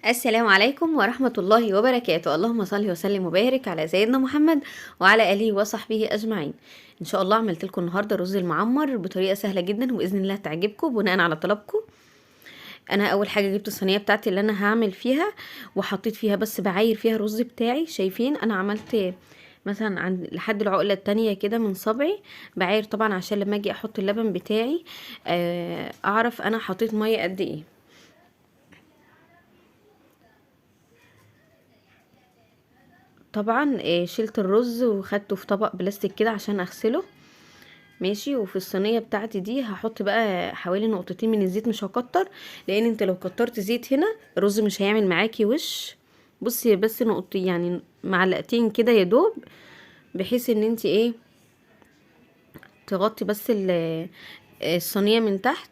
السلام عليكم ورحمة الله وبركاته. اللهم صل وسلم وبارك على سيدنا محمد وعلى آله وصحبه أجمعين. إن شاء الله عملت لكم النهاردة رز المعمر بطريقة سهلة جدا وبإذن الله تعجبكم بناء على طلبكم. أنا أول حاجة جبت الصينية بتاعتي اللي أنا هعمل فيها وحطيت فيها، بس بعاير فيها الرز بتاعي. شايفين أنا عملت مثلا عند لحد العقلة التانية كده من صبعي، بعاير طبعا عشان لما اجي احط اللبن بتاعي اعرف انا حطيت مية قد ايه. طبعا شلت الرز وخدته في طبق بلاستيك كده عشان اغسله، ماشي. وفي الصينية بتاعتي دي هحط بقى حوالي نقطتين من الزيت، مش هكتر لان انت لو كترت زيت هنا الرز مش هيعمل معاكي وش. بصي بس نقطتين يعني معلقتين كده يا دوب، بحيث ان انت ايه تغطي بس الصينية من تحت،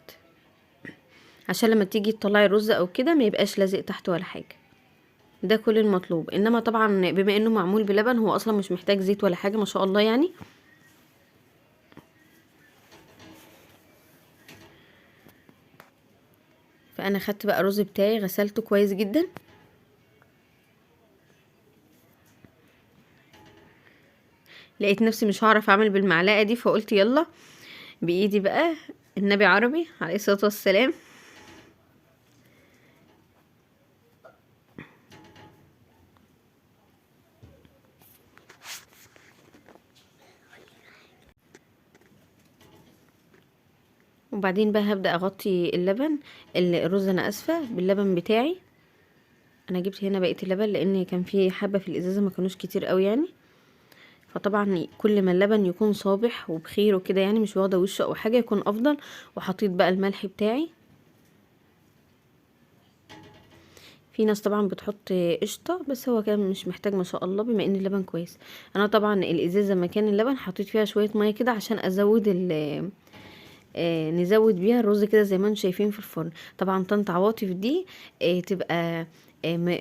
عشان لما تيجي تطلعي الرز او كده ما يبقاش لازق تحت ولا حاجة. ده كل المطلوب. انما طبعا بما انه معمول بلبن هو اصلا مش محتاج زيت ولا حاجة ما شاء الله يعني. فانا خدت بقى الرز بتاعي غسلته كويس جدا، لقيت نفسي مش هعرف اعمل بالمعلقه دي، فقلت يلا بايدي بقى. النبي عربي عليه الصلاة والسلام. وبعدين بقى هبدا اغطي اللبن الرز، انا اسفه، باللبن بتاعي. انا جبت هنا بقية اللبن لان كان في حبه في الازازه ما كانوش كتير قوي يعني. فطبعا كل ما اللبن يكون صابح وبخير وكده يعني مش واخده وشه او حاجة يكون افضل. وحطيت بقى الملح بتاعي. في ناس طبعا بتحط قشطه، بس هو كان مش محتاج ما شاء الله بما ان اللبن كويس. انا طبعا الازازه مكان اللبن حطيت فيها شوية مية كده عشان ازود ال نزود بيها الرز كده زي ما انتم شايفين في الفرن. طبعا طنط عواطف دي تبقى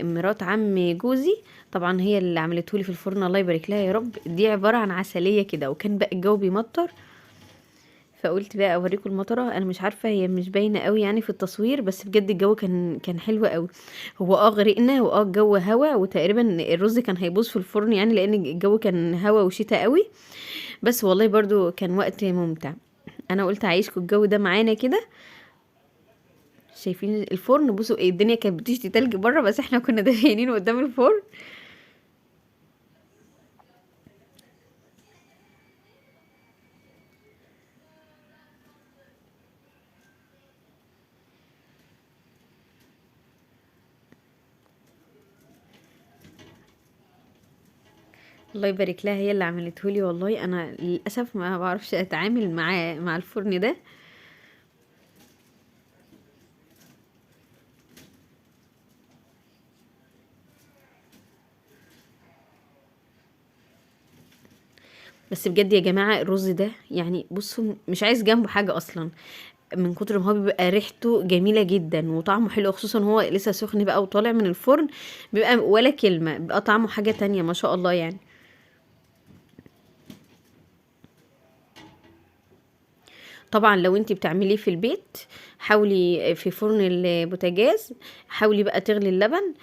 مرات عم جوزي، طبعا هي اللي عملته لي في الفرن، الله يبارك لها يا رب. دي عبارة عن عسلية كده، وكان بقى الجو بيمطر، فقلت بقى اوريكم المطره. انا مش عارفه هي مش باينة قوي يعني في التصوير، بس بجد الجو كان حلو قوي. هو غرقنا الجو هوا، وتقريبا الرز كان هيبوظ في الفرن يعني لان الجو كان هوا وشتاء قوي، بس والله برضو كان وقت ممتع. انا قلت اعيشكم الجو ده معانا كده. شايفين الفرن؟ بصوا ايه الدنيا كانت بتشتي تلج بره، بس احنا كنا دافيانين قدام الفرن. الله يبارك لها، هي اللي عملته لي والله. انا للاسف ما بعرفش اتعامل مع الفرن ده. بس بجد يا جماعة الرز ده يعني بصوا مش عايز جنبه حاجة اصلا، من كتر ما هو بيبقى ريحته جميلة جدا وطعمه حلو، خصوصا هو لسه سخن بقى وطالع من الفرن، بيبقى ولا كلمة، بيبقى طعمه حاجة تانية ما شاء الله يعني. طبعا لو انتي بتعمليه في البيت حاولي في فرن البوتاجاز، حاولي بقى تغلي اللبن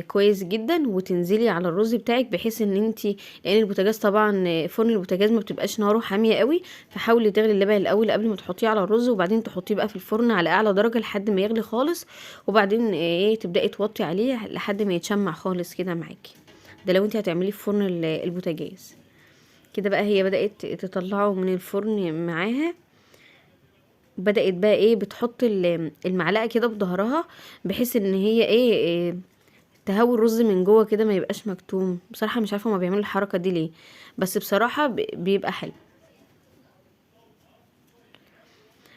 كويس جدا وتنزلي على الرز بتاعك، بحيث ان انتي لان البوتاجاز طبعا فرن البوتاجاز ما بتبقاش ناره حامية قوي، فحاولي تغلي اللبن الاول قبل ما تحطيه على الرز، وبعدين تحطيه بقى في الفرن على اعلى درجه لحد ما يغلي خالص، وبعدين تبداي توطي عليه لحد ما يتشمع خالص كده معاكي. ده لو انتي هتعمليه في فرن البوتاجاز كده. بقى هي بدات تطلعه من الفرن معاها، بدأت بقى بتحط المعلقة كده بظهرها، بحيث ان هي ايه تهوي الرز من جوه كده ما يبقاش مكتوم. بصراحة مش عارفة هما بيعملوا الحركة دي ليه، بس بصراحة بيبقى حلو.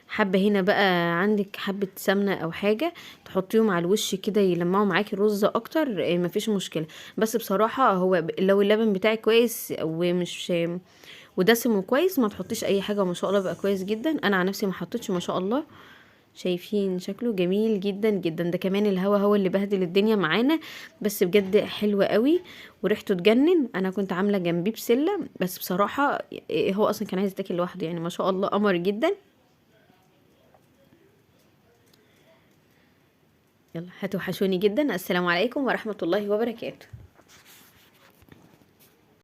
حبة هنا بقى عندك حبة سمنة او حاجة تحطيهم على الوش كده يلمعوا معاكي الرز اكتر، مفيش مشكلة. بس بصراحة هو لو اللبن بتاعك كويس ومش ودسم وكويس ما تحطيش اي حاجة، وما شاء الله بقى كويس جدا. انا عن نفسي ما حطيتش ما شاء الله، شايفين شكله جميل جدا جدا. ده كمان الهوا هو اللي بهدل الدنيا معانا، بس بجد حلو قوي وريحته تجنن. انا كنت عامله جنبيه بسلة، بس بصراحة هو اصلا كان عايز يتاكل لوحده يعني، ما شاء الله قمر جدا. يلا هتوحشوني جدا. السلام عليكم ورحمة الله وبركاته.